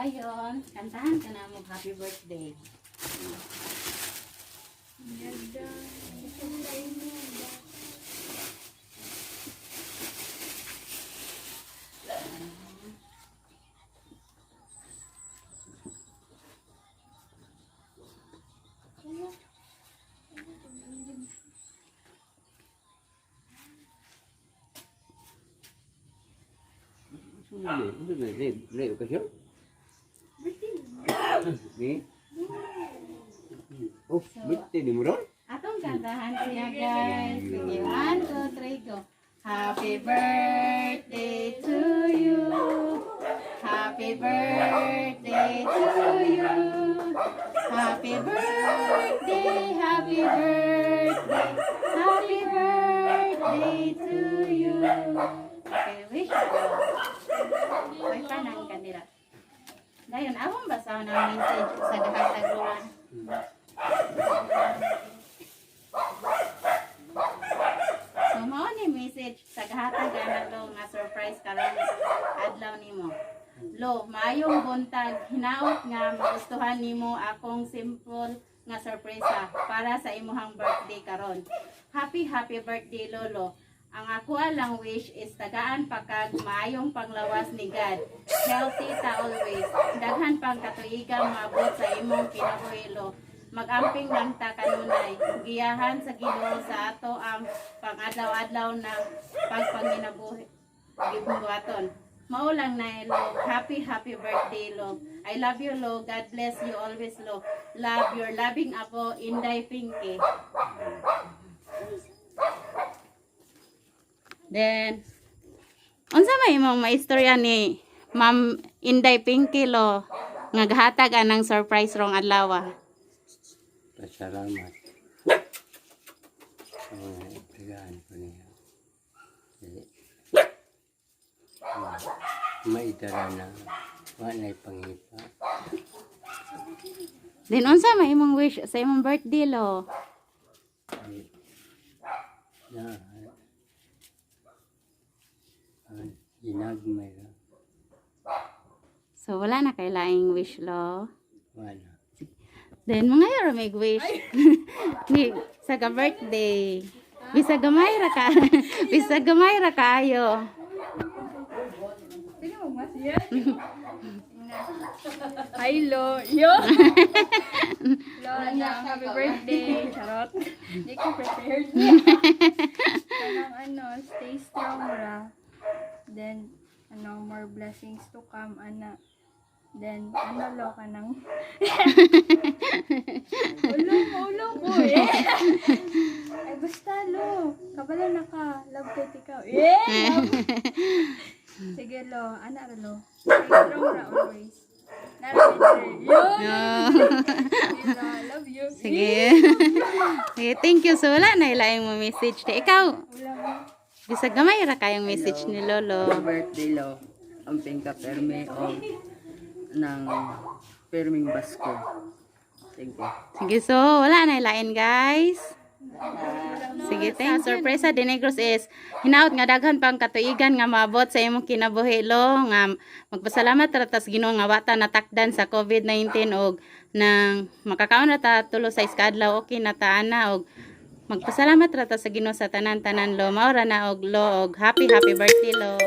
Dayon, kantahan ka na mo happy birthday. Lệ cái chứ. Ni. Oh, birthday ni mo ron? Atong kantahan siya, guys. Sige, one, two, three, go. Happy birthday to you. Happy birthday to you. Happy birthday, happy birthday, happy birthday to you. Okay, wish you. May panang kanila. Dayon, awang basa ng message sa gahatag. So mao ni message sa gahatag ana, Lo, nga surprise karon adlaw nimo. Lo, maayong buntag, hinaot nga magustuhan nimo akong simple nga sorpresa para sa imuhang birthday karon. Happy happy birthday, Lolo. Ang ako lang wish is tagaan pa kag maayong panglawas ni God. Healthy ta always. Daghan pang katuigang maabot sa imong kinabuhi, Lo. Magamping lang ta kanunay. Giyahan sa Ginoo sa ato ang pangadlaw-adlaw na pagpanginabuhi gibuhaton. Mao lang na, Lo. Happy happy birthday, Lo. I love you, Lo. God bless you always, Lo. Love your loving apo, Inday Pinky. Then unsa may imong maistorya ni Ma'am Inday Pinky, Lo, nga gahatag anang surprise rong adlaw? Pasalamat. Sa mga tagaan ko niya. Dili. Maidara na. Wa na'y pangita. Then unsa may imong wish sa imong birthday, Lo? Ay, na, ginagmay ra. So wala na kay laing wish, Lo. Wala. Then mga yaro may wish ni sa ka birthday. Bisag gamay ra ka. Bisag gamay ra kaayo. Pwede mo mas yan? Hi, Lo. Yo! Lo, ano, happy birthday. Charot. Hindi ko prepared. Kanang ano, stay strong ra. Then, ano, more blessings to come, ana. Then, ano, Lo, kanang... Ulo mo, ulo ko eh. Ay, basta, Lo. Kabalo na ka. Love kay ikaw. Yeah! Love. Sige, Lo. Ana ra, Lo. Stay strong ra always. Nara, Yo! Sige, Lo. Love you. Sige. Sige, thank you. So wala na ilaing mo message. Te ikaw, Wala mo. bisag gamay ra kayong message ni Lolo. Happy birthday, Lo. Amping ka perme o ng perming Basko. Thank you. Sige, so wala na ilain, guys. Sige, thank you. Sorpresa de Negros is hinaot nga daghan pang katuigan nga maabot sa imong kinabuhi, Lo, nga magpasalamat ra tas Ginoo nga wa ta natakdan sa COVID-19 og nang makakaon ra ta tulo sa iskadlaw, okay na ta ana, og magpasalamat ra ta sa Ginoo sa tanan-tanan, Lo. Mao ra na og, Lo, og happy happy birthday, Lo.